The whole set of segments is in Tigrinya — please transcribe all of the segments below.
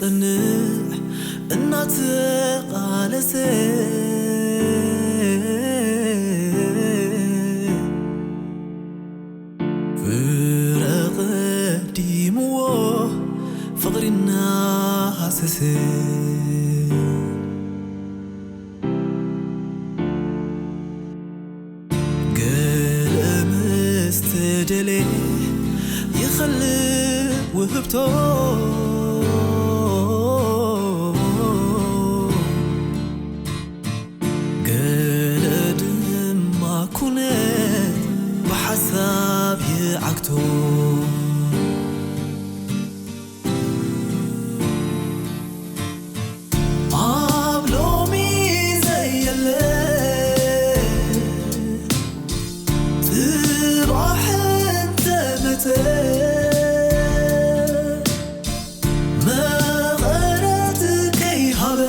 ጽንዕ እናተቓለሰ ፍረ ቀዲምዎ ፍቕሪ እናሃሰሰ ገለ ምስ ተደልየ ይኸልእ ውህብቶ ገለ ድማ ኩነ ብሓሳብ ይዓግቶ ኣብ ሎሚ ዘየለ ጽባሕ እንተመጸ መቐረት ከይሃበ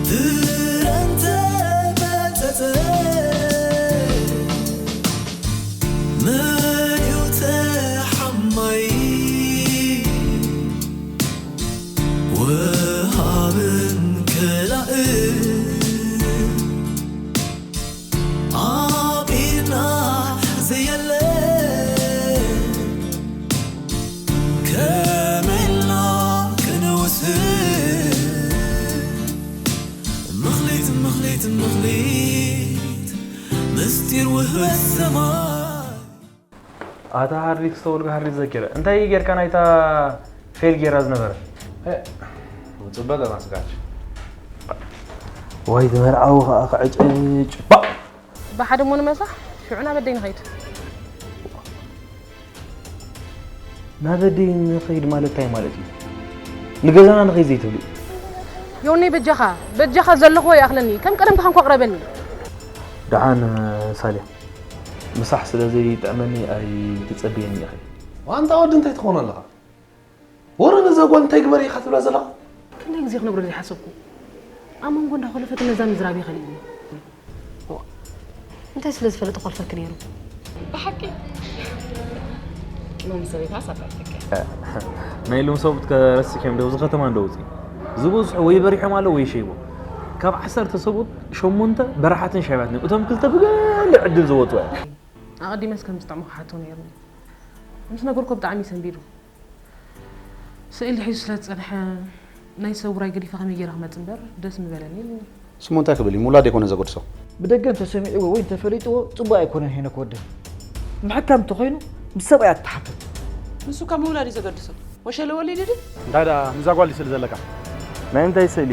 ፍረ እንተመጸጸ መን እዩ ተሓማይ ወሃብን ከላእን ኣብ ኢድና ዘየለ ከመይ ኢልና ክንውስን ምኽሊት ምኽሊት ምኽሊት ምስጢር ውህበት ሰማይ ኣታ ሃርዲስክ ዝተወልገ ሃርዲስክ ዘኪረ እንታይ ጌርካ ናይታ ፌል ጌራ ዝነበረ ጽበ ለማስጋች ዋይ ዝመርዓዊ ከዓ ክዕጭጭ ባ ብሓደ እሞ ንመሳሕ ሽዑ ናብ ኣደይ ንኸይድ ናብ ኣደይ ንኸይድ ማለት እንታይ ማለት እዩ ንገዛና ንኸይድ ዘይትብሉ ዮኒ በጃኻ በጃኻ ዘለኽዎ ይኣኽለኒ ከም ቀደምካ ኮንኮ ቅረበኒ ደሓን ሳልያ ምሳሕ ስለ ዘይጥዕመኒ ኣይትጸብየኒ ኢኺ ዋንታ ወዲ እንታይ ትኾን ኣለኻ ወረ ነዛ ጓል እንታይ ግበር ኢኻ ትብላ ዘለኻ ክንደይ ግዜ ክነግሮ ዘይሓሰብኩ ኣብ መንጎ እንዳኾለፈት ነዛ ምዝራብ ይኸልእኒ እንታይ ስለ ዝፈለጠ ኮልፈክ ነይሩ ብሓቂ ሎም ሰበይታ ሳባይተከ ናይ ሎም ሰብኡት ከረስክ እዮም ደብዚ ከተማ እንደውፅ ዝበዝሑ ወይ በሪሖም ኣለዉ ወይ ሸይቦም ካብ ዓሰርተ ሰብኡት ሸሞንተ በረሓትን ሻይባትን እዮም እቶም ክልተ ብገለ ዕድል ዝወፁ እዮም ኣቐዲመስ ከም ዝጥዕሙ ክሓቶ ነይርኒ ምስ ነገርኮ ብጣዕሚ ሰንቢዱ ስእሊ ሒዙ ስለ ዝጸንሐ ናይ ሰብ ውራይ ገዲፈ ከመይ ገይረ ክመጽእ እምበር ደስ ምበለኒ ኢሉኒ። ስሙ እንታይ ክብል እዩ? ምውላድ ኣይኮነን ዘገድሶ። ብደገ እንተሰሚዕዎ ወይ እንተፈሊጥዎ ጽቡቕ ኣይኮነን ሄኖክ ወደይ። ምሕካም እንተኾይኑ ምስ ሰብኣያ ትሓተት። ንሱ ካብ ምውላድ እዩ ዘገድሶ። ወሸለ ወሊድ ድዩ? እንታይ ደኣ ምስዛ ጓል ድዩ ስእሊ ዘለካ? ናይ እንታይ ስእሊ?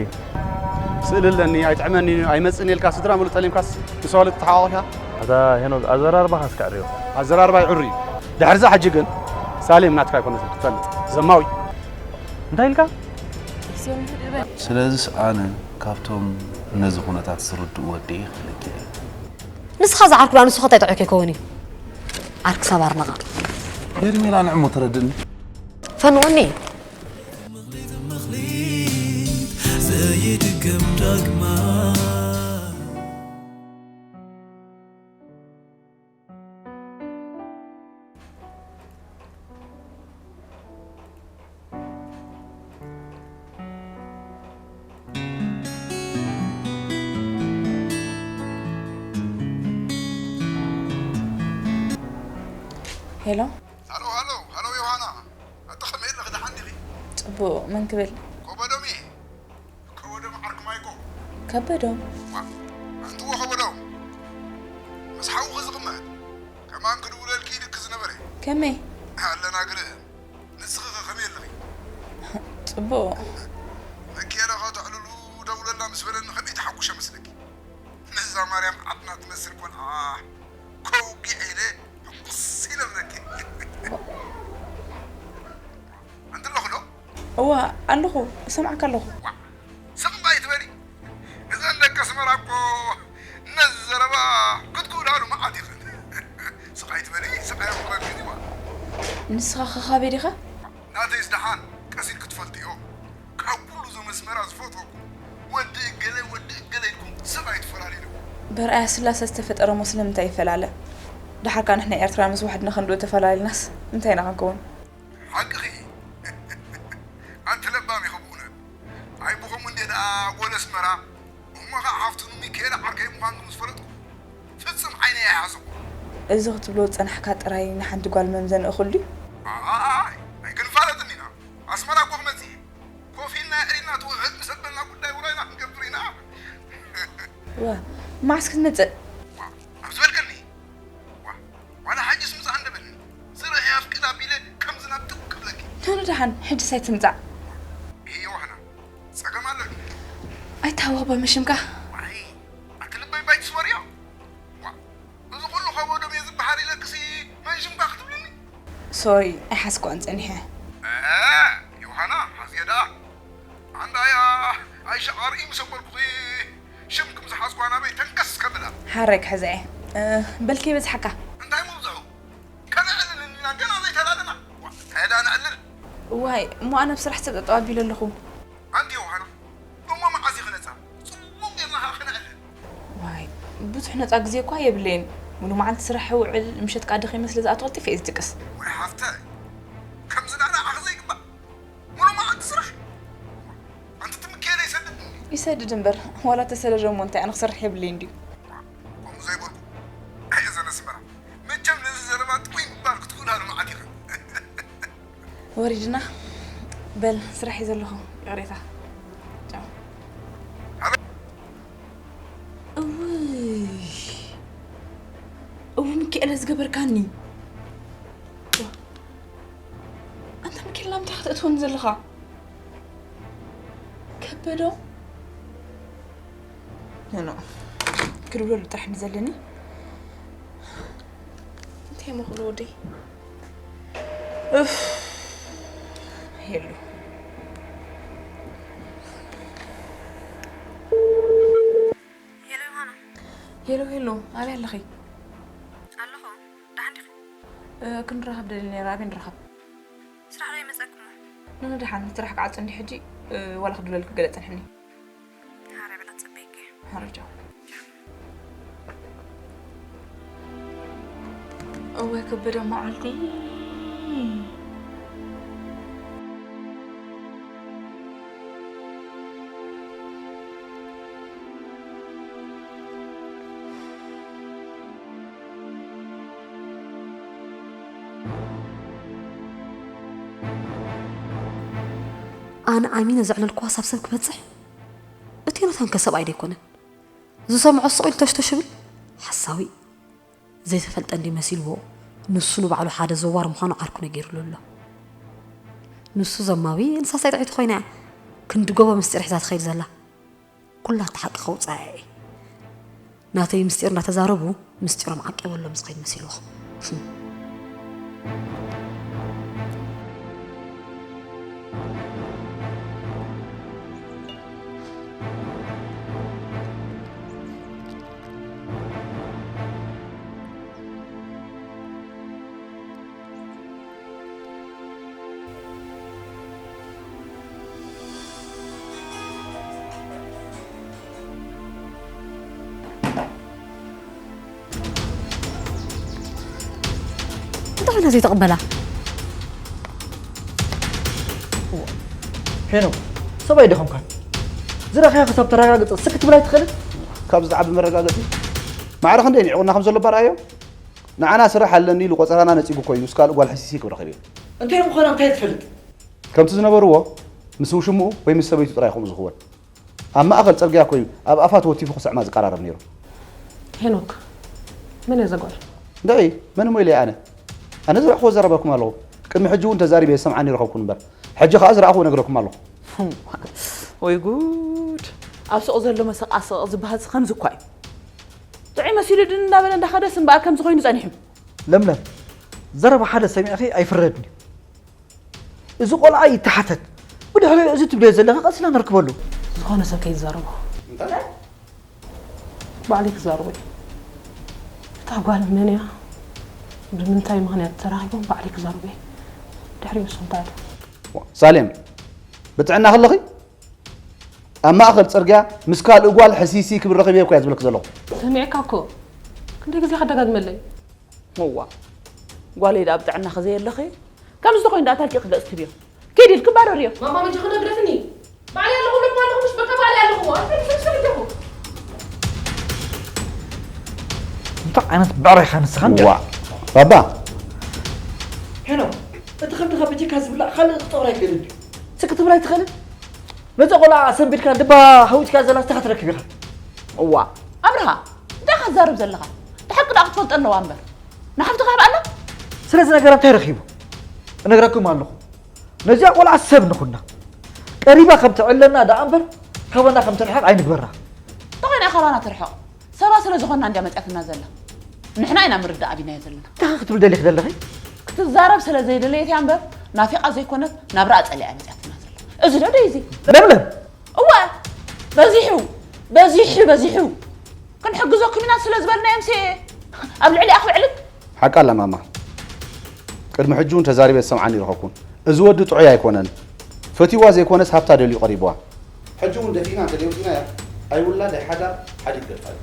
ስእሊ ኣለኒ ኣይጥዕመኒ እዩ ኣይመጽእን ኢልካ ስድራ ምሉእ ጠሊምካስ ምስ ኣዋልድ ትተሓቋቑፍ ኢኻ? ኣታ ሄኖክ ኣዘራርባኻስ ከዕርዮ። ኣዘራርባይ ዕሩይ እዩ። ድሕርዛ ሕጂ ግን ሳሌም ናትካ ኣይኮነትን ክትፈልጥ ዘማዊ። እንታይ ኢልካ? ስለዝስ ኣነ ካብቶም ነዚ ኩነታት ዝርድኡ ወዲ እየ ክብለኪ እየ። ንስኻ ዝዓርኩ ደኣ ንሱ ኸ እንታይ ጥዑይ ከይከውን እዩ? ዓርኪ ሳብ ኣርነቓ። ሄርሜላ ንዕሞ ተረድእኒ። ፈንወኒ። ዘይድገም ዳግማይ ሄሎ ሃሎ ሃሎ ሃሎ ዮሃና ኣቲ ከመይ ኣለኺ ደሓን ዲኺ? ጽቡቕ መን ክብል? ከበዶም እየ ከበዶም ዓርኪ ማይኮ። ከበዶም? ዋ ኣንትዎ ከበዶም ምስ ሓውኺ ዝቕመጥ ከማን ክድውለልኪ ኢልኪ ዝነበረ። ከመይ? ኣለና ግርም ንስኺ ኸ ከመይ ኣለኺ? ጽቡቕ። መኪና ኸ ተዕልሉ ደውለልና ምስ በለኒ ከመይ ተሓጉሸ መስለኪ? ነዛ ማርያም ዓድና ትመስል ቆልዓ ከውግዕ ኢለ ሕጉስ ኢለ እብለኪ። ኣንቲ ኣለኹ ዶ? እዋ ኣለኹ እሰምዓካ ኣለኹ። ስቕ እምባ ኣይትበሊ። እዘን ደቂ ኣስመራ እኮ ነዚ ዘረባ ክትክእላሉ መዓት ኢኽን። ስቕ ኣይትበሊ፣ ስቕ ኣየምኩረልክን እዋ። ንስኻ ኸ ካበይ ዲኻ? ናተይስ ደሓን ቀስ ኢልኪ ትፈልጥዮ። ካብ ኩሉ እዞም ኣስመራ ዝፈትወኩም ወዲ እገለ ወዲ እገለ ኢልኩም ሰብ ኣይትፈላልዩኒ። በርኣያ ስላሰ ዝተፈጠረ እሞ ስለምንታይ ይፈላለ? ደሓር ከኣ ንሕና ኤርትራውያን ምስ ዋሕድና ክንድኡ ተፈላሊናስ እንታይ ኢና ክንከውን? ሓቅኺ ለባም ኢኹ ብእውነት። ኣይ ብኸምኡ እንዴ ደኣ ጎል ኣስመራ፣ እሞ ኸዓ ሃፍቱ ንሚካኤል ዓርከይ ምዃንኩ ምስ ፈለጥኩ፣ ፍጽም ዓይነይ ኣይሓሰኹ። እዚ ክትብሎ ዝጸናሕካ ጥራይ ንሓንቲ ጓል መምዘኒ እኹል ድዩ? ኣይ ኣይክንፋለጥን ኢና። ኣስመራ እኮ ክመጽእ እየ። ኮፍ ኢልና ኣዕሪና ትውዕል ምስ ኣበልና ጉዳይ ውራይና ክንገብር ኢና። ዋ፣ መዓስ ክትመጽእ? ዋ፣ ኣብ ዝበልክኒ። ዋ፣ ዋላ ሕጅስ ምጻእ እንደበልኒ። ስርሒ ኣፍቅድ ኣቢለ ከም ዝናብ ጥብ ክብለኪ። ኖኖ ደሓን፣ ሕጅስ ኣይትምጻእ። ይሄ ዮሃና፣ ጸገም ኣሎ ድዩ? ኣይትሃወኽ በመሽምካ። ዋይ፣ ኣቲ ልበይ ባይ ትስበርዮ? ዋ፣ እዚ ኩሉ ከበዶም እየ ዝበሃል ኢለክሲ መን ሽምካ ክትብልኒ? ሶሪ፣ ኣይሓስኳን ጸኒሐ። እ፣ ዮሃና፣ ሓዝየ ደኣ። ኣንዳ ኣያ፣ ኣይሸ ኣርኢ ምስ ኣበልኩኺ ሽም ከም ዝሓዝኳ ናበይ ተንከስ ከብላ። ሓራይ ክሕዛ እየ። እ፣ በልኪ ይበዝሓካ። እንታይ ምብዝሑ? ከነዕልል እንዲና ገና ዘይተላለና። ዋ፣ እንታይ ደኣ ነዕልል? ዋይ፣ እሞ ኣነ ኣብ ስራሕ ሰብ ጠጠው ኣቢለ ኣለኹ። ኣንቲ ዮሃና፣ እሞ መዓስ እዩ ክነጻ? ጽቡቕ ጌርና ኸዓ ክነዕልል። ዋይ፣ ብዙሕ ነጻ ግዜ እኳ የብለይን። ሙሉ መዓልቲ ስራሕ እውዕል፣ ምሸት ከኣ ደኺመ ስለ ዝኣትው ቀልጢፈ እየ ዝድቅስ። ወይ ሓፍተይ፣ ከምዚ ደኣ ንዓኺ ዘይግባእ። ሙሉ መዓልቲ ስራሕ? ኣንቲ ትምክየለ ይሰድድ እንዲ? ይሰድድ እምበር፣ ዋላ ተሰደደ እሞ እንታይ ኣነ ክሰርሕ የብለይን ድዩ? ከምኡ ዘይበልኩ። ኣየ ዘን ኣስመራ። መቸም ነዚ ዘረባ ጥውይ ምባል ክትክእሉ ኣነ መዓት ኢኺ። ወሪድና። በል፣ ስራሕ እየ ዘለኹ። ይቕሬታ። ቻው። እውይ። እው፣ ሚካኤለ ዝገበርካኒ። ኣንታ ሚካኤል፣ ናምንታይ ከተእትወኒ ዘለኻ? ከበዶ። ኖ፣ ኖ። ክድውለሉ ጥራሕ እንዲ ዘለኒ። እንታይ እሞ ክብሎ ወደይ? እፍ። ሄሉ። ሄሎ ዮሃና። ሄሎ፣ ሄሎ፣ ኣበይ ኣለኺ? ኣለኹ። ደሓን ዲኺ? እ፣ ክንራኸብ ደልየ ነይረ። ኣበይ ንራኸብ? ስራሕ ዶ ይመጸኩም? ኖኖ፣ ደሓን፣ ስራሕ ክዓጹ እንዲ ሕጂ፣ እ፣ ዋላ ክድውለልኪ ገለ ጸንሕኒ። ሃረ በላ፣ ጽበይኪ። ሃረ፣ ቻው። እወ፣ ከበደ መዓልቲ። ኣነ ኣሚነ ዘዕለልኩዋ ሳብ ሰብ ክበጽሕ፣ እቲ ዮናታን ከ ሰብኣይ ዶ ኣይኮነን? ዝሰምዖ ስቕ ኢሉ ተሽተሽ ይብል። ሓሳዊ። ዘይተፈልጠ እንዲ መሲልዎ፣ ንሱ ንባዕሉ ሓደ ዘዋር ምዃኑ ዓርኩ ነጊሩሉ ኣሎ። ንሱ ዘማዊ፣ ንሳ ሰይጣዊት ኮይና እያ። ክንዲ ጎቦ ምስጢር ሒዛ ትኸይድ ዘላ። ኩላ እቲ ሓቂ ከውፅኣ እየ። ናተይ ምስጢር እንዳተዛረቡ፣ ምስጢሮም ዓቂበሎም ዝኸይድ መሲልዎ። እንታይ ኮይና ዘይተቐበላ? ሄኖክ፣ ሰብኣይ ደኸምካን ዝረኸያ ክሳብ ተረጋግጽ ስክ ትብል ኣይትኽእልን? ካብ ዝዓቢ መረጋገጺ ማዕረ ክንደይ ንዕቑና ከም ዘሎ ባርኣዮ። ንዓና ስራሕ ኣለኒ ኢሉ ቆጸራና ነጺጉ ኮይኑ፣ እስካል ጓል ሕሲሲ ክረኸብ እዩ። እንታይ ምዃና እንታይ ትፈልጥ? ከምቲ ዝነበርዎ ምስ ውሽምኡ ወይ ምስ ሰበይቱ ጥራይ ከምኡ ዝኽወን። ኣብ ማእኸል ጽርግያ ኮይኑ ኣብ ኣፋ ተወቲፉ ክስዕማ ዝቀራረብ ነይሩ። ሄኖክ፣ መን እያ እዛ ጓል? እንታይ? መን እሞ ኢለ ኣነ? ኣነ ዝረእኽዎ ዘረበኩም ኣለኹ። ቅድሚ ሕጂ እውን ተዛሪበ የሰምዓኒ ይረኸብኩን እምበር፣ ሕጂ ከኣ ዝረእኽዎ ነግረኩም ኣለኹ። ወይ ጉድ! ኣብ ሱቕ ዘሎ መሰቓስቕ ዝበሃል ከምዚ እኳ እዩ። ጥዑይ መሲሉ ድን እንዳበለ እንዳኸደስ እምበኣር ከምዚ ኮይኑ ጸኒሑ። ለምለም፣ ዘረባ ሓደ ሰሚዕኺ ኣይፍረድን እዩ። እዚ ቆልዓ ይተሓተት። ብድሕሪኡ እዚ ትብልዮ ዘለኺ ቀስ ኢልና ነርክበሉ። ዝኾነ ሰብ ከይዛረቦ። እንታይ? ባዕለይ ክዛረቦ እየ። እታ ጓል መን እያ? ብምንታይ ምኽንያት ተራኺቦም? ባዕለይ ክዛረቦ እየ። ድሕሪኡ ንሱ እንታይ ኢሉ? ሳሌም፣ ብጥዕና ከለኺ? ኣብ ማእኸል ጽርግያ ምስ ካልእ ጓል ሕሲሲ ክብል ረኺበዮ እኮ እያ ዝብለኪ ዘለኹ። ሰሚዕካ እኮ። ክንደይ ግዜ ከደጋግመለይ? እዋ፣ ጓለይ ደኣ ብጥዕናኺ ዘየለኺ፣ ከምዚ ተኾይኑ ደኣ ታልኪ ክገጽ ትብዮ። ኪድ ኢልኪ ባረርዮ። ማማ መጀመርያ ግደፍኒ። ባዕለይ ኣለኹ፣ ልብ ኣለኹ፣ ምስ በቃ ባዕለይ ኣለኹ። ኣንተ ምስ ምስ ደኹ። እንታይ ዓይነት ብዕራይ ኢኻ ንስኻ እንዲ? ዋ፣ ባባ። ሄኖ፣ እቲ ከምድኻ በጀካ ዝብላዕ ካልእ ክጠቕሮ ኣይክእልን ድዩ? ስክ ክትብል ኣይትኽእልን? ነዚ ቆልዓ ኣሰንቢድካ ድባ ሃዊትካ ዘላ ስኻ ትረክብ ኢኻ። እዋ፣ ኣብርሃ፣ እንታይ ኢኻ ትዛረብ ዘለኻ? እቲ ሓቂ ደኣ ክትፈልጦ ኣለዋ እምበር። ንሓፍትኻ ይብኣላ? ስለዚ ነገራ እንታይ ረኺቡ? እነግረኩም ኣለኹ። ነዚኣ ቆልዓ ሰብ ንኹና። ቀሪባ ከም ትዕለና ደኣ እምበር፣ ካባና ከም ትርሕቕ ኣይንግበራ። እንተኾይና ካባና ትርሕቕ። ሰባ ስለ ዝኾንና እንድያ መጽያትና ዘላ። ንሕና ኢና ምርዳእ ኣቢናዮ ዘለና። እንታይ ክትብል ደሊኺ ዘለኺ? ክትዛረብ ስለ ዘይደለየት እያ እምበር፣ ናፊቓ ዘይኮነት፣ ናብራኣ ጸሊኣ እያ መጽያትና ዘላ። እዚ ዶ ደይ እዚ? ለምለም! እወ! በዚሑ! በዚሑ! በዚሑ! ክንሕግዘኩም ኢና ስለ ዝበልናዮም ሲ ኣብ ልዕሊኣ ክውዕልት? ሓቃ ኣላ ማማ። ቅድሚ ሕጂ እውን ተዛሪበ ዝሰምዓኒ ይረኸብኩን። እዚ ወዲ ጥዑይ ኣይኮነን። ፈትይዋ ዘይኮነስ ሃብታ ደልዩ ቀሪብዋ። ሕጂ እውን ደፊእና እንተደይወጺናያ፣ ኣይውላድ ኣይሓዳር ሓዲግ ገጻ እዩ።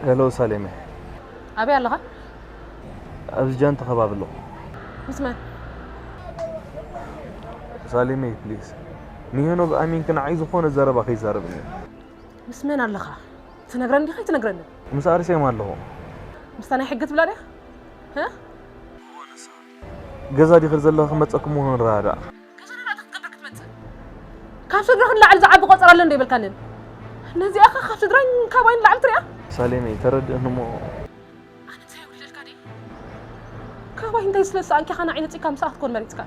ሄሎ ሳሌመ። ኣበይ ኣለኻ? ኣብዚ ጃንተ ከባቢ ኣለኹ። ምስ መን? ሳሌመ ፕሊዝ፣ ንሄኖግ ኣሚንኪ ንዓይ ዝኾነ ዘረባ ከይዛረብኒ። ምስ መን ኣለኻ? ትነግረኒ ዲኻ ኣይትነግረንን? ምስ ኣርሴማ ኣለኹ። ምስታ ናይ ሕጊ ትብላ ድያ? እ? ገዛ ዲኺ ዘለኺ ክመጸኩም እውን ንረዳዳእ። ገዛ ንረዳዳእ ክትገብር ክትመጽእ? ካብ ስድራኺ ንላዕሊ ዝዓቢ ቆጸራ ኣሎ እንዶ ይበልካንን? ነዚኣ ኸ ካብ ስድራይን ካባይን ንላዕሊ ትሪኣ? ሳሌመ፣ ተረድእኒ እሞ። ኣነ ምሳይ ውሊደልካ ድየ? ካባይ እንታይ ስለ ዝሰኣንኪ ኢኻ ንዓይ ነጺግካ ምሳኣ ክትኮን መሪጽካ?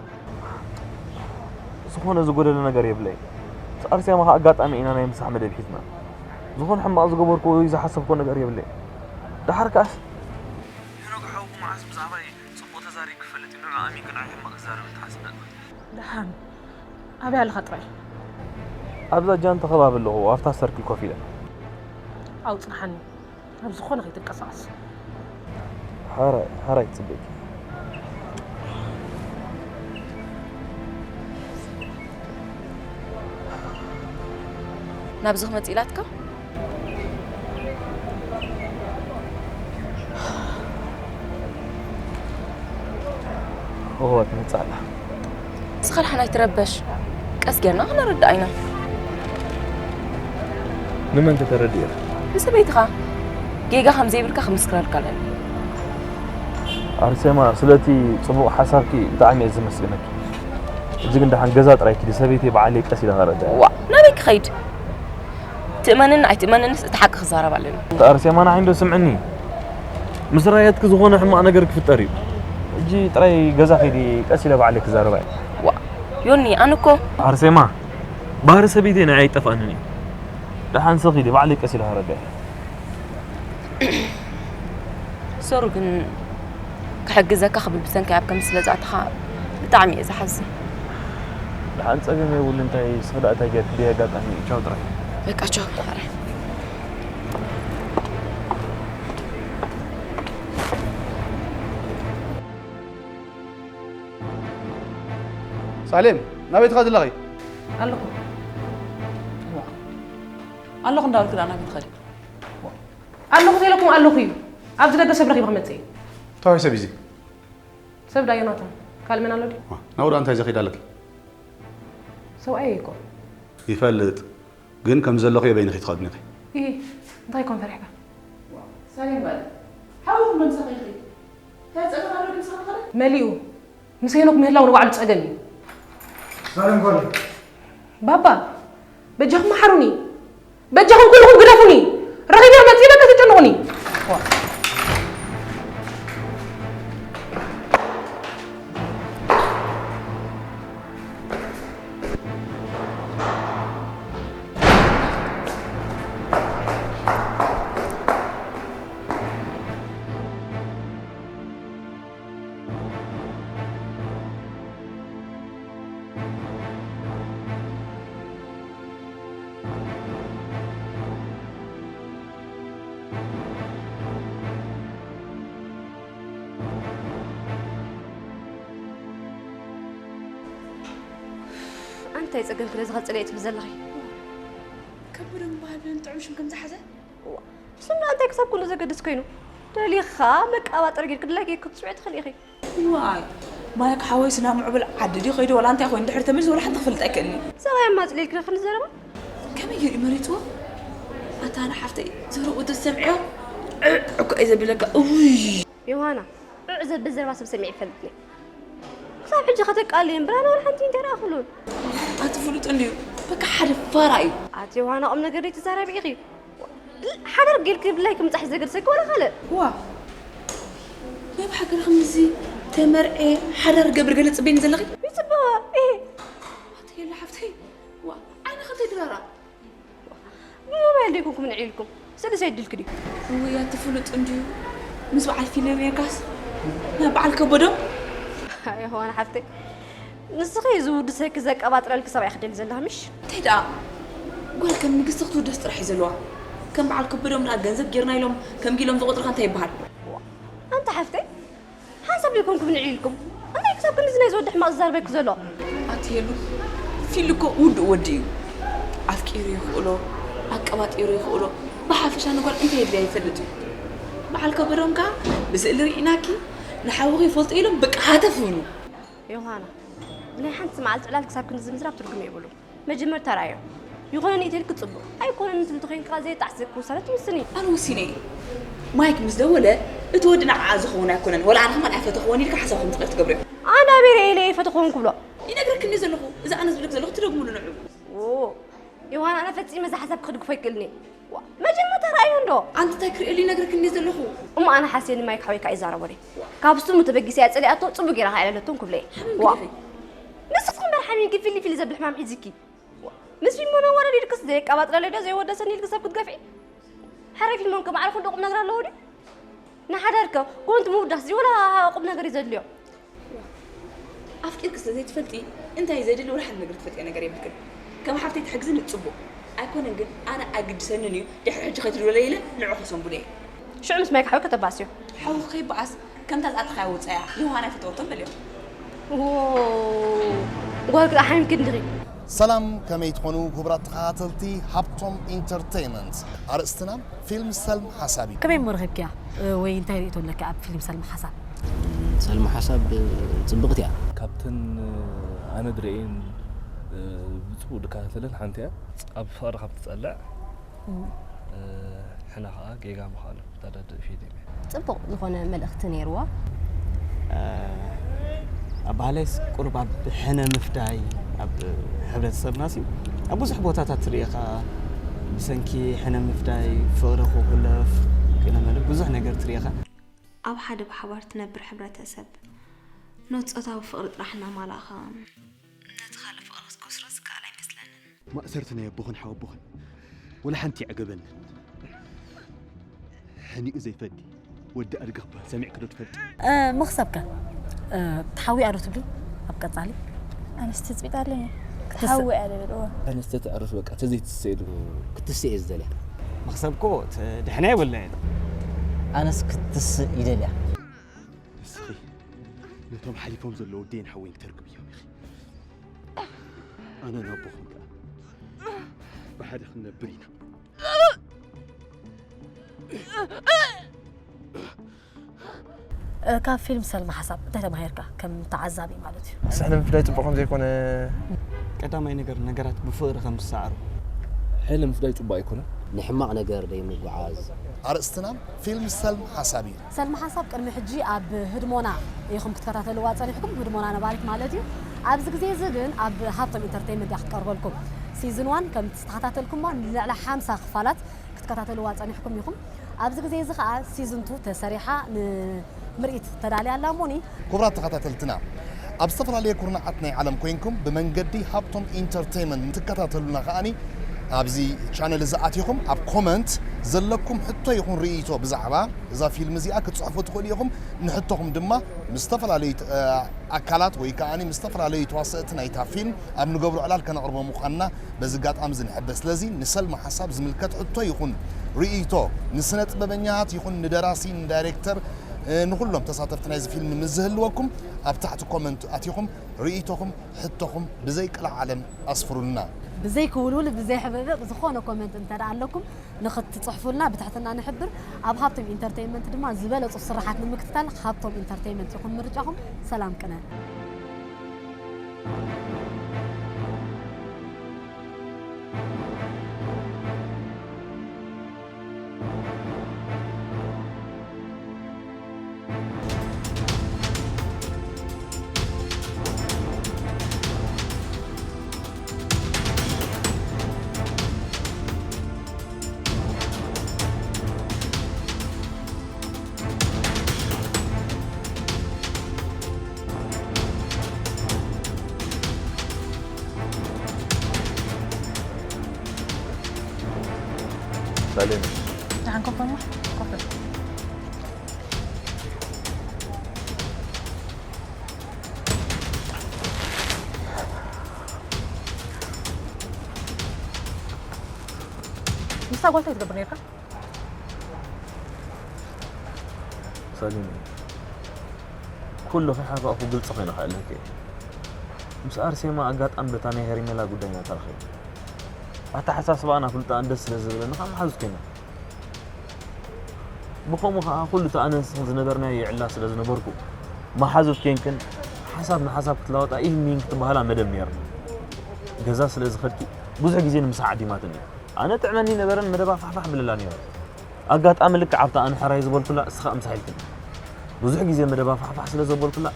ዝኾነ ዝጎደለ ነገር የብለይ። ምስ ኣርሴማ ኸኣ ኣጋጣሚ ኢና ናይ ምሳሕ መደብ ሒዝና። ዝኾነ ሕማቕ ዝገበርኩ ወይ ዝሓሰብኩ ነገር የብለይ። ደሓር ከኣስ ሄኖክ ሓውኹም መዓስ ብዛዕባይ ጽቡቕ ተዛሪቡ ክፈልጥ እዩ። ንዑ ኣሚንኪ ንዓይ ሕማቕ ክዛረብ እንተሓሲበ። ደሓን፣ ኣበይ ኣለኻ ጥራይ? ኣብዛ ጃንተ ከባቢ ኣለኹ፣ ኣብታ ሰርክል ኮፍ ኢለ። ኣውጽንሓኒ፣ ናብ ዝኾነ ከይትንቀሳቐስ። ሓራይ፣ ሓራይ ትጽበየኪ። ናብዚ ክመጽእ ኢላትካ? እወ፣ ትመጽእ ኣላ። ንስኻ ደሓን ኣይትረበሽ። ቀስ ጌርና ክነረድኣ ኢና። ንመን ከተረድእ ኢኻ? ንሰበይትኻ። ጌጋ ከም ዘይብልካ ክምስክረልካ ኣለኒ። ኣርሴማ፣ ስለቲ ጽቡቕ ሓሳብኪ ብጣዕሚ እየ ዘመስግነኪ። ሕጂ ግን ደሓን ገዛ ጥራይ ኪዲ፣ ሰበይተይ ብዓለይ ቀስ ኢለ ከረድኣ። ዋእ፣ ናበይ ክኸይድ? ትእመንኒ ኣይትእመንንስ እቲ ሓቂ ክዛረብ ኣለኒ። ኣርሴማ ንዓይ እንዶ ስምዕኒ። ምስ ራየትኪ ዝኾነ ሕማቕ ነገር ክፍጠር እዩ። ሕጂ ጥራይ ገዛ ኸይዲ ቀስ ኢለ ባዕለይ ክዛረባ እየ። ዋእ፣ ዮኒ፣ ኣነ እኮ ኣርሴማ፣ ባህሪ ሰበይተይ ንዓይ ኣይጠፍኣንን እዩ። ደሓን ስኺ ኢለ ባዕለይ ቀስ ኢለ ከረድኣ እየ። ሶሪ ግን ክሕግዘካ ክብል ብሰንኪ ኣብ ከምዚ ስለ ዝኣተኻ ብጣዕሚ እየ ዝሓዝን። ደሓን ጸገም የብሉ፣ እንታይ ስኽዳእ እንታይ ጌርክ ብይ ኣጋጣሚ ቻው ጥራይ። በቃ ቻው፣ ሓራይ። ሳሌም፣ ናበይ ትኸዲ ኣለኺ? ኣለኹ። ኣለኹ እንዳበልኩ ደኣ ናበይ ትኸዲ? ኣለኹ ተይለኩም ኣለኹ እዩ። ኣብዚ ደገ ሰብ ረኺበ ክመጽእ እየ። እንታይ ሰብ እዩ እዚ? ሰብ ዳ ዮናታን። ካልእ መን ኣሎ ድዩ? ዋ፣ ናብኡ ደኣ እንታይ ዘኺድ ኣለኪ? ሰብኣየይ እኮ። ይፈልጥ። ግን ከም ዘለኹ በይንኺ ትኸድኒ ኢኺ። ኢሂ፣ እንታይ ኮን ፈሪሕካ? ሳሌም በል። ሓውኹም ዶ ምሳኺ ይኸይድ? እንታይ ጸገም ኣሎ ድዩ ምሳኺ ዝኸደ? መሊኡ። ምስ ሄኖክ ምህላው ንባዕሉ ጸገም እዩ። ሳሌም ጓል። ባባ፣ በጃኹም መሓሩኒ። በጃኹም ኩልኹም ግደፉኒ። ረኺበ መጺእ በቃ ተጨንቑኒ። እንታይ ጸገም ክለ ዝኸጽለ እየ ትብል ዘለኺ? ከብርን ባህልን ጥዑም ሽም ከም ዝሓዘ? እዋ፣ ስምና እንታይ ክሳብ ኩሉ ዘገድስ ኮይኑ? ደሊኻ መቃባጠር ጌርክ ድላይ ጌርክ ክትስውዒ ትኽእሊ ኢኺ። ዋይ፣ ማይክ ሓወይ ስና ምዕብል ዓዲ ድዩ ከይዱ ዋላ እንታይ ኮይኑ ድሕሪ ተመልሱ ዋላ ሓንቲ ክፈልጥ ኣይክእልን እዩ። ሰብኣይ ኣማጽእ ኢልክ ዶ ክንዲ ዘረባ? ከመይ ገይሩ መሪጽዎ? ኣታ ኣነ ሓፍተይ ዘረብኡ ተሰምዕዮ ዕዕ እኮ እዩ ዘብለካ። እውይ። ዮሃና፣ ዕዕ ዘብል ዘረባ ሰብ ሰሚዐ ይፈልጥኒ። ክሳብ ሕጂ ከተቃልዮ እምበር ኣነ ዋላ ሓንቲ እንታይ ረኣኹሉን። ኣቲ ፍሉጥ እንድዩ በቃ ሓደ ፋራ እዩ። ኣቲ ዮሃና ቁም ነገር ደይ ትዛረቢ ኢኺ። ሓደር ጌልክ ብላይ ክምጻሕ ዘገድሰኪ ዋላ ካልእ። ዋ፣ ናይ ብሓገር ከምዚ ተመርዐ ሓዳር ገብር ገለ ጽበይኒ ዘለኺ? ይጽበዋ፣ እሄ። ኣቲ የለ ሓፍተይ፣ ዋ፣ ዓይንኺ ተድራራ። ብሞባይል ደይኮንኩም ንዒ ኢልኩም፣ ስእሊ ሰይድልኪ ድዩ? እውይ፣ ኣቲ ፍሉጥ እንድዩ። ምስ በዓል ፊልም ኔርካስ ናብ በዓል ከበዶም? ኣይ፣ ዮሃና ሓፍተይ፣ ንስኺ ዝውድሰኪ ዘቀባጥረልኪ ሰብኣይ ክደሊ ዘለኺ ምሽ? እንታይ ደኣ? ጓል ከም ንግስቲ ክትውደስ ጥራሕ እዩ ዘለዋ። ከም በዓል ከበዶም ደኣ ገንዘብ ጌርና ኢሎም ከም ጊሎም ዝቆጥርኻ እንታይ ይበሃል? ኣንቲ ሓፍተይ፣ ሓንሳብ ደይኮንኩም ንዒ ኢልኩም። እንታይ ክሳብ ክንድዚ ናይ ዝወዲ ሕማቕ ዝዛረበኪ ዘሎ? ኣቲ ሄሉ፣ ፊል እኮ ውዱእ ወዲ እዩ። ኣፍቂሩ ይኽእሎ፣ ኣቀባጢሩ ይኽእሎ። ብሓፈሻ ንጓል እንታይ የድልያ ይፈልጥ እዩ። በዓል ከበዶም ከኣ ብስእሊ ርኢናኪ፣ ንሓውኺ ይፈልጦ ኢሎም በቃ ሃተፍ ይብሉ። ዮሃና፣ ብናይ ሓንቲ መዓልቲ ዕላል ክሳብ ክንድዚ ምዝራብ ትርጉም የብሉን። መጀመርታ ርኣዮ። ይኾነኒ ኢተልኪ ጽቡቕ፣ ኣይኮነን እንትብል ተኾይንካ ዘየጣዕሰኪ ውሳነ ትውስኒ። ኣነ ወሲነ እየ። ማይክ ምስ ደወለ፣ እቲ ወዲ ንዓኣ ዝኸውን ኣይኮነን። ወላ ኣነ ከማን ኣይፈተኽዎን ኢልካ ሓሳብ ከም ዝቕየር ትገብርዮ። ኣነ ኣበይ ርኤ ኢለ እየ ፈተኽዎን ክብሎ? ይነግረኪ እንድየ ዘለኹ። እዚ ኣነ ዝብለኪ ዘለኹ ትደግምሉ ንዑ። ዎ፣ ዮሃና፣ ኣነ ፈጺመ እዚ ሓሳብ ክድግፎ ኣይክእልን እየ። ዋ፣ መጀመርታ ርኣዮ እንዶ። ኣንቲ እንታይ ክርእየሉ ይነግረኪ እንድየ ዘለኹ። እሞ ኣነ ሓስየኒ ማይክ ሓወይካ ይዛረቦ ድየ? ካብ ስሙ ተበጊሰ እያ ጸሊኣቶ፣ ጽቡቕ ጌራ ከኣ የዕለለቶም ክብሎ እየ። ሓሚምኪ ዋ። ዲኺ? ንስኺ እምበር ሓሚምኪ ፊሊ ፊሊ ዘብል ሕማም ሒዝኪ። ምስ ፊልሞን ኣወዳዲርክስ ዘየቀባጥረለይ ዶ ዘይወደሰኒ ኢልኪ ሰብ ክትገፍዒ? ሕራይ ፊልሞን ከማዕረ ክንዶ ቁም ነገር ኣለዎ ድዩ? ንሓዳርከ ኮንቱ ምውዳስ እዚ ወላ ቁም ነገር እዩ ዘድልዮ። ኣፍቂርኪ ስለ ዘይትፈልጢ እንታይ እዩ ዘድሊ ወላ ሓንቲ ነገር ትፈልጥዮ ነገር የብልክን። ከም ሓፍተይ ትሕግዝኒ ጽቡቕ። ኣይኮነን ግን ኣነ ኣይግድሰንን እዩ ድሕሪ ሕጂ ከይትድወለ ኢለ ንዑ ከሰንብዶ እየ። ሽዑ ምስ ማይክ ሓዊ ከተባስዮ። ሓዊ ከይበኣስ ከምታ ዝኣተኻያ ውጻያ ዮሃና ኣይፈተወቶን በልዮ። ዎ፣ ጓል ክልኣ ሓሚምኪ እንዲኺ። ሰላም፣ ከመይ ትኾኑ ክቡራት ተኸታተልቲ ሃብቶም ኢንተርተይመንት? ኣርእስትና ፊልም ሰልም ሓሳብ እዩ። ከመይ እሞ ረኺብክያ? እ፣ ወይ እንታይ ርእይቶ ኣለኪ ኣብ ፊልም ሰልም ሓሳብ? ሰልም ሓሳብ፣ እ፣ ጽብቕቲ እያ። ካብተን፣ እ፣ ኣነ ድርእየን፣ እ፣ ብጽቡቕ ድከታተለን ሓንቲ እያ። ኣብ ፍቕሪ ካብ ትጸልዕ፣ እም። እ፣ ሕነ ኸኣ ጌጋ ምዃኑ ተረድእ ፊልም እያ። ጽቡቕ ዝኾነ መልእኽቲ ነይርዋ። እ፣ ኣብ ባህለይስ ቁሩብ ኣብ ሕነ ምፍዳይ፣ ኣብ ሕብረተሰብናሲ ኣብ ብዙሕ ቦታታት ትርእኻ። ብሰንኪ ሕነ ምፍዳይ፣ ፍቕሪ ክኹለፍ፣ ገለ መለ ብዙሕ ነገር ትርእኻ። ኣብ ሓደ ብሓባር ትነብር ሕብረተሰብ፣ ኖት ጾታዊ ፍቕሪ ጥራሕ እናማላእኻ፣ ነቲ ካልእ ፍቕሪ ክትከስሮ ዝከኣል ኣይመስለንን። ማእሰርቲ ናይ ኣቦኽን ሓወቦኽን ወላ ሓንቲ ይዕገበንን። ሕኒኡ ዘይፈዲ ወዲ ኣድጊ ክበሃል ሰሚዕኪ ዶ ትፈልጢ? እ፣ መኽሰብከ? እ፣ ትሓውያ ዶ ትብሊ? ኣብ ቀጻሊ? ኣነስ ትጽቢት ኣለኒ። ክትስ- ትሓውያ ዶ ብልዎ? ኣነስ ተትዕርፍ በቃ፣ ተዘይትስእ ኢሉ ክትስእ እየ ዝደልያ። መኽሰብ እኮ ተ-፣ ድሕና የብልናየን። ኣነስ ክትስእ ይደልያ። ንስኺ ነቶም ሓሊፎም ዘለዉ ኣደይን ሓወይን ክተርክብዮም ኢኺ። ኣነ ናቦኹም ከኣ ብሓደ ክንነብር ኢና። እ፣ ካብ ፊልም ሰልማ ሓሳብ እንታይ ተማሂርካ? ከም ተዓዛቢ ማለት እዩ። ስሕሊ ምፍዳይ ጽቡቕ ከም ዘይኮነ። ቀዳማይ ነገር፣ ነገራት ብፍቕሪ ከም ዝሰዓሩ። ሕሊ ምፍዳይ ጽቡቕ ኣይኮነን። ንሕማቕ ነገር ደይምጉዓዝ። ኣርእስትና ፊልም ሰልም ሓሳብ እዩ። ሰልሚ ሓሳብ ቅድሚ ሕጂ ኣብ ህድሞና ኢኹም ክትከታተልዋ ጸኒሕኩም፣ ህድሞና ነባሪት ማለት እዩ። ኣብዚ ግዜ እዚ ግን ኣብ ሃብቶም ኢንተርቴይንመንት እያ ክትቀርበልኩም። ሲዝን ዋን ከም ዝተኸታተልኩማ ንልዕሊ ሓምሳ ክፋላት ክትከታተልዋ ጸኒሕኩም ኢኹም። ኣብዚ ግዜ እዚ ኸኣ ሲዝን ቱ ተሰሪሓ ንምርኢት ተዳልያ ኣላ እሞኒ። ክቡራት ተኸታተልትና፣ ኣብ ዝተፈላለየ ኩርናዓት ናይ ዓለም ኮይንኩም ብመንገዲ ሃብቶም ኢንተርቴይመንት ትከታተሉና ከኣኒ ኣብዚ ቻነል እዚ ኣቲኹም ኣብ ኮመንት ዘለኩም ሕቶ ይኹን ርእይቶ ብዛዕባ እዛ ፊልም እዚኣ ክትጽሕፉ ትኽእሉ ኢኹም። ንሕቶኹም ድማ ምስ ዝተፈላለዩ፣ እ፣ ኣካላት ወይ ከኣኒ ምስ ዝተፈላለዩ ተዋሰእቲ ናይታ ፊልም ኣብ ንገብሮ ዕላል ከነቕርቦ ምዃንና በዚ ኣጋጣሚ እዚ ንሕብር። ስለዚ ንሰልማ ሓሳብ ዝምልከት ሕቶ ይኹን ርእይቶ ንስነ ጥበበኛታት ይኹን ንደራሲ፣ ንዳይሬክተር፣ ንኹሎም ተሳተፍቲ ናይዚ ፊልም ምስ ዝህልወኩም ኣብ ታሕቲ ኮመንት ኣቲኹም ርእይቶኹም ሕቶኹም ብዘይ ቅልዓለም ኣስፍሩልና። ብዘይ ክውልውል ብዘይ ሕብእብእ ዝኾነ ኮመንት እንተ ደኣ ኣለኩም ንኽትጽሕፉልና ብትሕትና ንሕብር። ኣብ ሃብቶም ኢንተርተይመንት ድማ ዝበለጹ ስራሓት ንምክትታል ሃብቶም ኢንተርተይመንት ይኹን ምርጫኹም። ሰላም ቅነ። ሰሌም ደሓን ኮፍ በል እሞ፣ ኮፍ በል። ምስታ ጓል እንታይ ትገብር ነርካ? ሰሊም ኩሉ ከይሓፈቕኩ ግልፂ ኮይነ ክሕለልኪ እየ። ምስ ኣርሴማ ኣጋጣሚ በታ ናይ ሄርሜላ ጉዳይ ኢና ተራኺብና። ኣተሓሳስባኣን ኣፍልጣኣን ደስ ስለ ዝብለኒ ከዓ መሓዙት ኮይና። ብኸምኡ ከዓ ኩሉ እቲ ኣነን ንስኽን ዝነበርናዮ ይዕላ ስለ ዝነበርኩ መሓዙት ኮይንክን ሓሳብ ንሓሳብ ክትለዋወጣ ኢሂን ሚሂን ክትበሃላ መደብ ነይርና። ገዛ ስለ ዝኸድኪ ብዙሕ ግዜ ንምሳሕ ዓዲማትኒ እያ። ኣነ ጥዕመኒ ነበረን መደባ ፋሕፋሕ ብለላ ነይረ። ኣጋጣሚ ልክዕ ኣብታ ኣነ ሕራይ ዝበልኩላ እስኻ ምሳሕ ኢልክኒ። ብዙሕ ግዜ መደባ ፋሕፋሕ ስለ ዘበልኩላ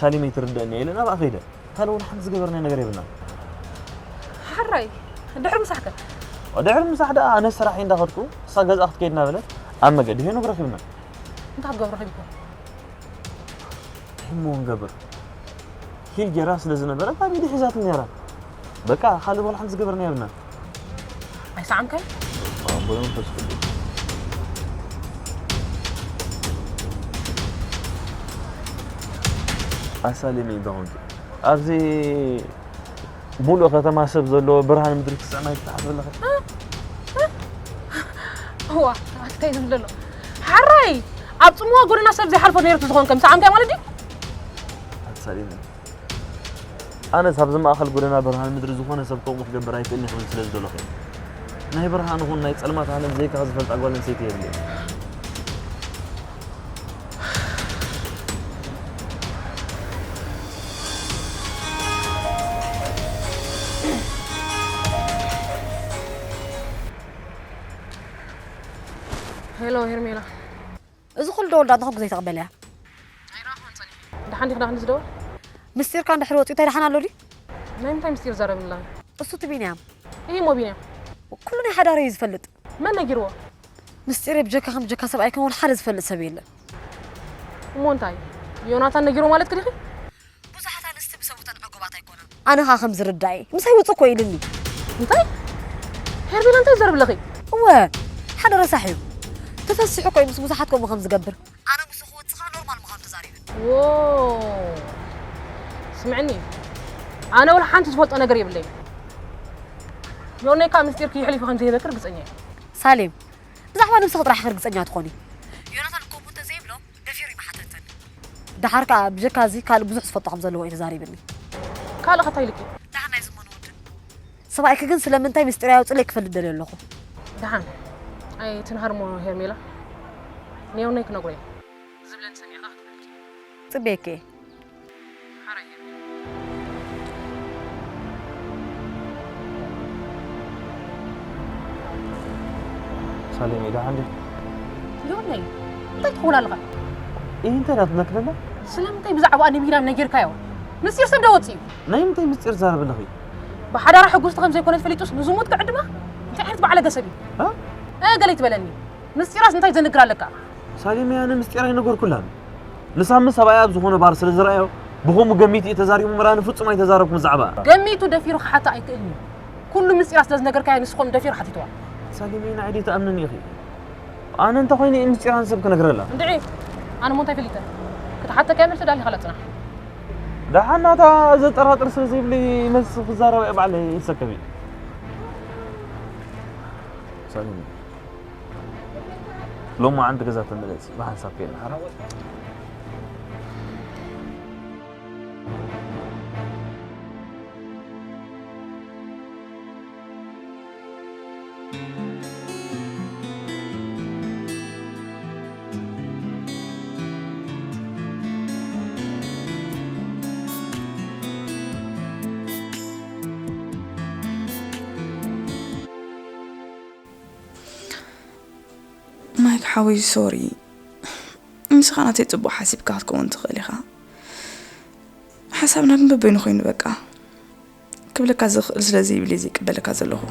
ሳሊመይ ትርደእኒ እያ ኢለ ናብኣ ከይደ። ካልእ ወላ ሓንቲ ዝገበርናዮ ነገር የብልናን። ሕራይ ድሕሪ ምሳሕከ? ድሕሪ ምሳሕ ደኣ ኣነ ስራሕ እንዳኸድኩ እሳ ገዝኣ ክትከይድ እናበለት ኣብ መገዲ ሄኖክ ረኺብና። እንታይ ክትገብሩ ረኺብኩም? እንታይ እሞ ክንገብር? ሂል ጌራ ስለ ዝነበረት ኣብ ኢዱ ሒዛትኒ ነይራ። በቃ ካልእ ወላ ሓንቲ ዝገበርናዮ የብልናን። ኣይሰዓምካይ? ኣቦ መንፈስ ቅዱስ ኣሳልየኒ እንተ ኾንኪ ኣብዚ ሙሉእ ከተማ ሰብ ዘለዎ ብርሃን ምድሪ ክስዕማ ይትሓስብ ኣለኺ? እዋ ኣክታይ ዝብል ዘሎ ሓራይ ኣብ ጽምዋ ጎደና ሰብ ዘይሓልፎ ነይሩ ዝኾንከ ምስ ዓምካይ ማለት ድዩ? ኣሳልየኒ ኣነስ ኣብዚ ማእኸል ጎደና ብርሃን ምድሪ ዝኾነ ሰብ ከምኡ ክገብር ኣይክእልን ይኽእል ስለ ዝደለኹ እየ። ናይ ብርሃን ይኹን ናይ ጸልማት ዓለም ዘይካ ዝፈልጣ ጓል ኣንስተይቲ የብለይን። ሄሎ ሄርሜላ። እዚ ኩሉ ደወል ዳኣ እንታይ ግዜ ተቐበልያ? ኣይረኣኹን ጸኒሐ። ደሓን ዲኺ ደኣ ክንዲ ዝደወል? ምስጢርካ እንድሕር ወጺኡ እንታይ ደሓን ኣሎ ድዩ? ናይ ምንታይ ምስጢር ዛረብላ? እሱ እቲ ቢንያም። እሂ እሞ ቢንያም። ኩሉ ናይ ሓዳረይ እዩ ዝፈልጥ። መን ነጊርዎ? ምስጢረይ ብጀካኺ ብጀካ ሰብኣይኪ እውን ሓደ ዝፈልጥ ሰብ የለን። እሞ እንታይ? ዮናታን ነጊርዎ ማለትኪ ዲኺ? ብዙሓት ኣንስቲ ብሰብኡተን ዕጉባት ኣይኮናን። ኣነ ኸኣ ከም ዝርዳእ እየ። ምሳይ ውጽእ እኮ ኢሉኒ። እንታይ? ሄርሜላ እንታይ ትዛረቢ ኣለኺ? እወ፣ ሓደ ረሳሕ እዩ። ተፈሲሑ እኮ እዩ ምስ ብዙሓት ከምኡ ከም ዝገብር። ኣነ ምስኡ ክወጽእ ኸኣ ኖርማል ምዃኑ ተዛሪብኒ። ዎ ስምዕኒ፣ ኣነ ወላ ሓንቲ ዝፈልጦ ነገር የብለይን። ዮነይ ከኣ ምስጢርኪ የሕሊፉ ከም ዘይህበኪ ርግጸኛ እየ። ሳሌም፣ ብዛዕባ ነብስኺ ጥራሕ ኢኺ ርግጸኛ ትኾኒ። ዮናታን እኮ እሞ እንተዘይብሎ ደፊሩ ኣይምሓተተን። ደሓር ከኣ ብጀካ እዚ ካልእ ብዙሕ ዝፈልጦ ከም ዘለዎ እዩ ተዛሪብኒ። ካልእ ከ እንታይ ኢሉኪ? ደሓን ናይ ዝሞን ወድን። ሰብኣይኪ ግን ስለምንታይ ምስጢረይ ኣውጽለይ ክፈልጥ ደልየ ኣለኹ። ደሓን ኣይትንሃርሞ ሄርሜላ። ንዮነይ ክነግሮ እየ። ዝብለኒ ሰሚዕኻ ክትብለልኪ። ጽበየኪ እየ። ሳሌም ኢዳ ሓንዲ ዮነይ እንታይ ትኸውን ኣለኻ? ይህ እንታይ ናት ነክለላ? ስለምንታይ ብዛዕባ ንቢና ነጊርካዮ? ምስጢር ሰብ ዶ ወፂኡ? ናይ ምንታይ ምስጢር ዛረብ ኣለኺ? ብሓዳራ ሕጉስቲ ከም ዘይኮነት ፈሊጡስ ንዝሙት ክዕድማ? እንታይ ዓይነት ባዕለገ ሰብ እዩ? እ? እ ገለ ይትበለኒ። ምስጢራስ እንታይ ዘንግር ኣለካ? ሳሊመይ ኣነ ምስጢር ኣይነገርኩላን። ንሳሚ ሰብኣያ ኣብ ዝኾነ ባር ስለ ዝረኣዮ ብኸምኡ ገሚቱ እዩ ተዛሪቡ እምበር ኣነ ፍጹም ኣይተዛረብኩን ብዛዕባኣ። ገሚቱ ደፊሩ ክሓታ ኣይክእልን እዩ። ኩሉ ምስጢራ ስለ ዝነገርካያ ንሱ ኸም ደፊሩ ሓቲትዋ። ሳሊመይ ንዓይ ደይትኣምንኒ ኢኺ። ኣነ እንተኾይነ እየ ምስጢራ ንሰብ ክነግረላ። እንድዒ ኣነ እሞ እንታይ ፈሊጠ? ክትሓተካ እየ መልሲ ዳሊኻ ላ ጽናሕ። ደሓን ናታ ዘጠራጥር ስለ ዘይብለይ መልሲ ክዛረባ እየ ባዕለይ ይሰከም እየ። ሳሊመይ ሎማዓንቲ ገዛ ተመለሲ፣ ብሓንሳብ ከይና ሓራ። ማይክ ሓወይ፣ ሶሪ። ንስኻ ናተይ ጽቡቕ ሓሲብካ ክትከውን ትኽእል ኢኻ። ሓሳብና ግን በበይኑ ኮይኑ፣ በቃ። ክብለካ ዝኽእል ስለ ዘይብለይ ዘይቅበለካ ዘለኹ።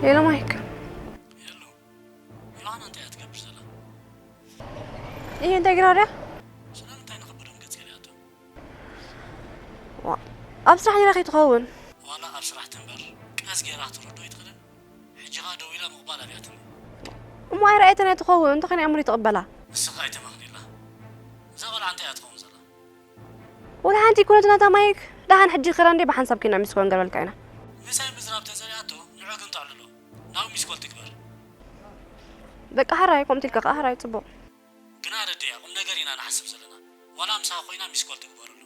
ሄሎ ማይክ። ሄሎ፣ ዮሃና እንታይ እያ ትገብር ዘላ? ይሄ እንታይ ግራ ድያ? ስለምንታይ ንኽብዶም ገጽ ገሊኣቶ? ዋ፣ ኣብ ስራሕ ነይራ ከይትኸውን? ዋላ ኣብ ስራሕ ትንበር፣ ቀስ ገይራ ክትረዶ ኣይትኽእልን? ሕጂ ኸኣ ደው ኢላ ምቕባል ኣብያትኒ። እሞ ኣይረኣየትን ኣይትኸውን፣ እንተኾይኑ ኣእምሮ ይትቕበላ። ንስኻ ኣይተማኽኒላ። እዛ ቖልዓ እንታይ እያ ትኸውን ዘላ? ወላ ሓንቲ ኣይኮነትን ኣታ ማይክ። ደሓን ሕጂ ኸዳ እንዴ ብሓንሳብ ኪና ሚስኮን ገርበልካ ኢና። ምሳይ ምዝራብ ተጸሊኣቶ፣ ንዑ ግን ተዕልሎ። ናብ ሚስኮል ትግበር። በቃ ሕራይ፣ ከምኡ ኢልካ ከኣ ሕራይ፣ ጽቡቕ። ግና ረድያ፣ ቁም ነገር ኢና ንሓስብ ዘለና። ዋላ ምሳኻ ኮይና ሚስኮል ትግበረሉ።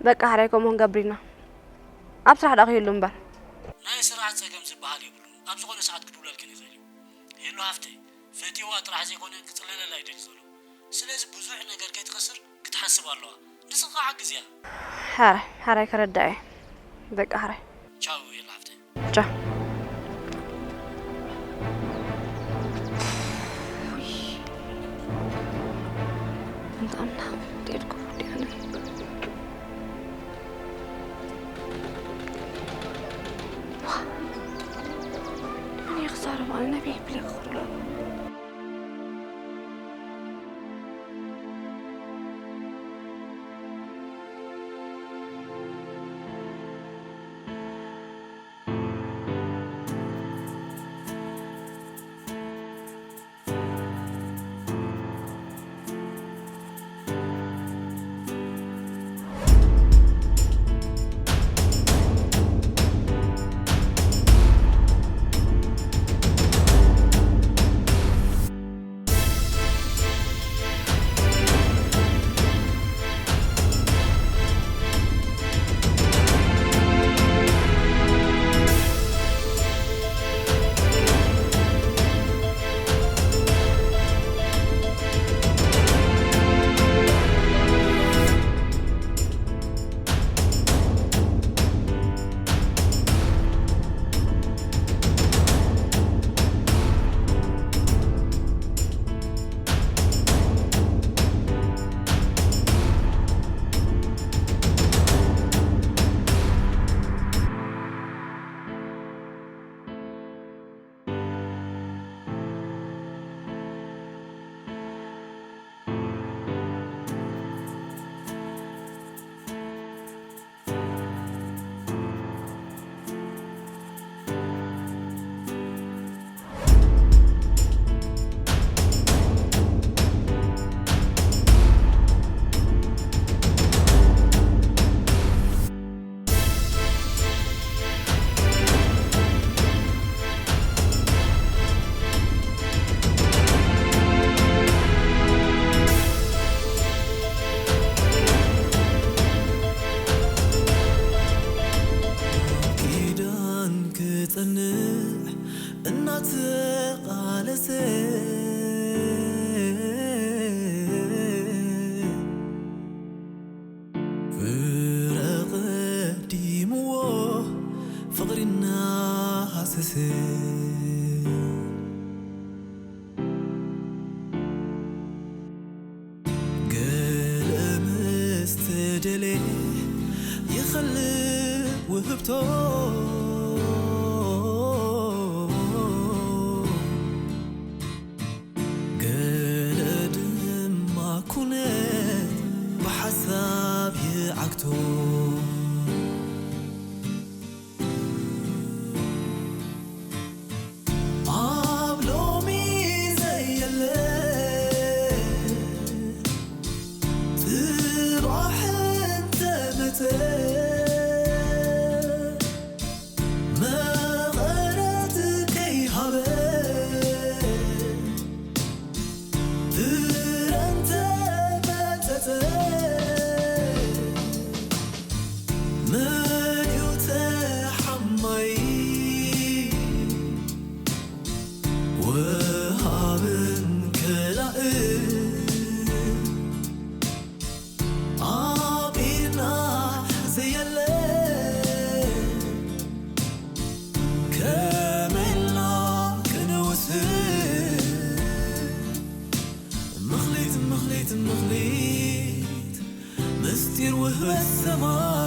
በቃ ሕራይ፣ ከምኡ ክንገብር ኢና። ኣብ ስራሕ ደኣ ክህሉ እምበር። ናይ ስራሕ ጸገም ዝበሃል የብሉን። ኣብ ዝኾነ ሰዓት ክድውለልክን ይኽእል እዩ። ሄሎ ሃፍተይ፣ ፈትዋ ጥራሕ ዘይኮነ ክጽለለላ ይደሊ ዘሎ። ስለዚ ብዙሕ ነገር ከይትኸስር ክትሓስብ ኣለዋ። ንስኻ ሓግዝያ። ሕራይ፣ ሕራይ፣ ከረድኣ እየ። በቃ ሕራይ። ቻው ሄሎ ሃፍተይ። ቻው። ኣንታ ኣምላኽ፣ እንታይ ኢልኩ ወዲኣኒ? ዋ፣ መን እየ ክዛረብ? ኣነ ነቢሕ ብለይ ክኽርሎ። ገለ ምስ ተደልየ ይኸልእ ውህብቶ፣ ገለ ድማ ኩነት ብሓሳብ ይዓግቶ። ኣብ ሎሚ ዘየለ ጽባሕ እንተመጸ፣ መቐረት ከይሃበ ፍረ እንተመጸጸ፣ መን እዩ ተሓማይ? ወሃብን ከላእን ኣብ ኢድና ዘየለ፣ ከመይ ኢልና ክንውስን? ምኽሊት፣ ምኽሊት፣ ምኽሊት፣ ምስጢር ውህበት ሰማይ።